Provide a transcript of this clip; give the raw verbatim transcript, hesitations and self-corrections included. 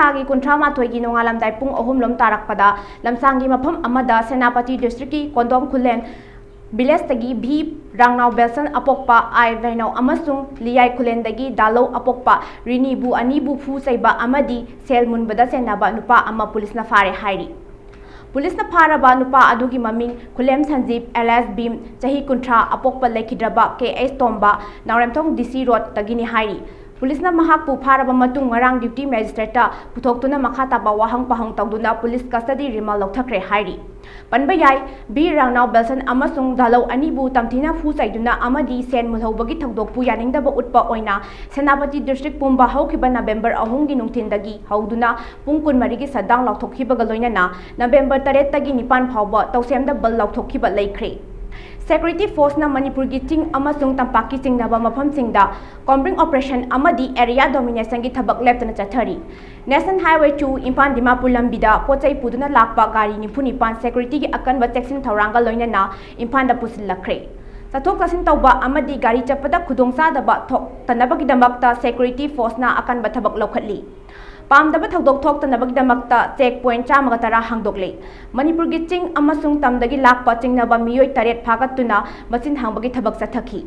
ꯊꯥꯒꯤ ꯀꯨꯟꯊ꯭ꯔꯥ ꯃꯥꯊꯣꯏꯒꯤ ꯅꯣꯡꯉꯥꯜꯂꯝꯗꯥꯏ ꯄꯨꯡ ꯑꯍꯨꯝ ꯂꯣꯝ ꯇꯥꯔꯛꯄꯗ ꯂꯝꯁꯥꯡꯒꯤ ꯃꯐꯝ ꯑꯃꯗ ꯁꯦꯅꯥꯄꯇꯤ district ꯀꯤ ꯀꯣꯟꯗꯣꯝ ꯈꯨꯂꯦꯟ village ꯇꯒꯤ ꯚꯤ ꯔꯥꯡꯅꯥꯎ ꯕꯦꯜꯁꯟ ꯑꯄꯣꯛꯄ ꯑꯥꯏ ꯚꯩꯅꯧ ꯑꯃꯁꯨꯡ ꯂꯤꯌꯥꯏ ꯈꯨꯂꯦꯟꯗꯒꯤ ꯗꯥꯂꯧ ꯑꯄꯣꯛꯄ ꯔꯤꯅꯤꯕꯨ ꯑꯅꯤꯕꯨ ꯐꯨ ꯆꯩꯕ ꯑꯃꯗꯤ ꯁꯦꯜ ꯃꯨꯟꯕꯗ ꯆꯦꯟꯅꯕ ꯅꯨꯄꯥ ꯑꯃ ꯄꯨꯂꯤꯁꯅ ꯐꯥꯔꯦ ꯍꯥꯏꯔꯤ꯫ ꯄꯨꯂꯤꯁꯅ ꯐꯥꯔꯕ ꯅꯨꯄꯥ ꯑꯗꯨꯒꯤ ꯃꯃꯤꯡ ꯈꯨꯂꯦꯝ ꯁꯟꯖꯤꯞ alias ꯚꯤꯝ, ꯆꯍꯤ ꯀꯨꯟꯊ꯭ꯔꯥ, ꯑꯄꯣꯛꯄ ꯂꯩꯈꯤꯗ꯭ꯔꯕ ꯀꯦ ꯑꯩꯆ ꯇꯣꯝꯕ, ꯅꯥꯎꯔꯦꯝꯊꯣꯡ ꯗꯤ ꯁꯤ ꯔꯣꯗꯇꯒꯤꯅꯤ ꯍꯥꯏꯔꯤ꯫ ꯄꯨꯂꯤꯁꯅ ꯃꯍꯥꯛꯄꯨ ꯐꯥꯔꯕ ꯃꯇꯨꯡ ꯉꯔꯥꯡ duty magistrate ꯇ ꯄꯨꯊꯣꯛꯇꯨꯅ ꯃꯈꯥ ꯇꯥꯕ ꯋꯥꯍꯪ ꯄꯥꯎꯍꯪ ꯇꯧꯗꯨꯅ ꯄꯨꯂꯤꯁ custody remand ꯂꯧꯊꯈ꯭ꯔꯦ ꯍꯥꯏꯔꯤ꯫ ꯄꯟꯕ ꯌꯥꯏ, ꯚꯤ ꯔꯥꯡꯅꯥꯎ ꯕꯦꯜꯁꯟ ꯑꯃꯁꯨꯡ ꯗꯥꯂꯧ ꯑꯅꯤꯕꯨ ꯇꯝꯊꯤꯅ ꯐꯨ ꯆꯩꯗꯨꯅ ꯑꯃꯗꯤ ꯁꯦꯟ ꯃꯨꯜꯍꯧꯕꯒꯤ ꯊꯧꯗꯣꯛꯄꯨ ꯌꯥꯅꯤꯡꯗꯕ ꯎꯠꯄ ꯑꯣꯏꯅ ꯁꯦꯅꯥꯄꯇꯤ district ꯄꯨꯝꯕ ꯍꯧꯈꯤꯕ November ꯑꯍꯨꯝꯒꯤ ꯅꯨꯡꯊꯤꯟꯗꯒꯤ ꯍꯧꯗꯨꯅ ꯄꯨꯡ ꯀꯨꯟꯃꯔꯤꯒꯤ shutdown ꯂꯥꯎꯊꯣꯛꯈꯤꯕꯒ ꯂꯣꯏꯅꯅ November ꯇꯔꯦꯠꯇꯒꯤ ꯅꯤꯄꯥꯟ ꯐꯥꯎꯕ ꯇꯧꯁꯦꯝꯗ ꯕꯟꯗ ꯂꯥꯎꯊꯣꯛꯈꯤꯕ ꯂꯩꯈ꯭ꯔꯦ꯫ Security force ꯅ ꯃꯅꯤꯄꯨꯔꯒꯤ ꯆꯤꯡ ꯑꯃꯁꯨꯡ ꯇꯝꯄꯥꯛꯀꯤ ꯆꯤꯡꯅꯕ ꯃꯐꯝꯁꯤꯡꯗ combing operation ꯑꯃꯗꯤ area domination ꯒꯤ ꯊꯕꯛ ꯂꯦꯞꯇꯅ ꯆꯠꯊꯔꯤ꯫ National Highway two Imphal Dimapur ꯂꯝꯕꯤꯗ ꯄꯣꯠ ꯆꯩ ꯄꯨꯗꯨꯅ ꯂꯥꯛꯄ ꯒꯥꯔꯤ ꯅꯤꯐꯨ ꯅꯤꯄꯥꯟ security ꯒꯤ ꯑꯀꯟꯕ ꯆꯦꯛꯁꯤꯟ ꯊꯧꯔꯥꯡꯒ ꯂꯣꯏꯅꯅ ꯏꯝꯐꯥꯜꯗ ꯄꯨꯁꯤꯜꯂꯛꯈ꯭ꯔꯦ꯫ ꯆꯠꯊꯣꯛ ꯆꯠꯁꯤꯟ ꯇꯧꯕ ꯑꯃꯗꯤ ꯒꯥꯔꯤ ꯆꯠꯄꯗ ꯈꯨꯗꯣꯡꯆꯥꯗꯕ ꯊꯣꯛꯇꯅꯕꯒꯤꯗꯃꯛꯇ security force ꯅ ꯑꯀꯟꯕ ꯊꯕꯛ ꯂꯧꯈꯠꯂꯤ꯫ ꯄꯥꯝꯗꯕ ꯊꯧꯗꯣꯛ ꯊꯣꯛꯇꯅꯕꯒꯤꯗꯃꯛꯇ check point ꯆꯥꯝꯃꯒ ꯇꯔꯥ ꯍꯥꯡꯗꯣꯛꯂꯦ꯫ ꯃꯅꯤꯄꯨꯔꯒꯤ ꯆꯤꯡ ꯑꯃꯁꯨꯡ ꯇꯝꯗꯒꯤ ꯂꯥꯛꯄ ꯆꯤꯡꯅꯕ ꯃꯤꯑꯣꯏ ꯇꯔꯦꯠ ꯐꯥꯒꯠꯇꯨꯅ ꯃꯆꯤꯟ ꯍꯥꯡꯕꯒꯤ ꯊꯕꯛ ꯆꯠꯊꯈꯤ꯫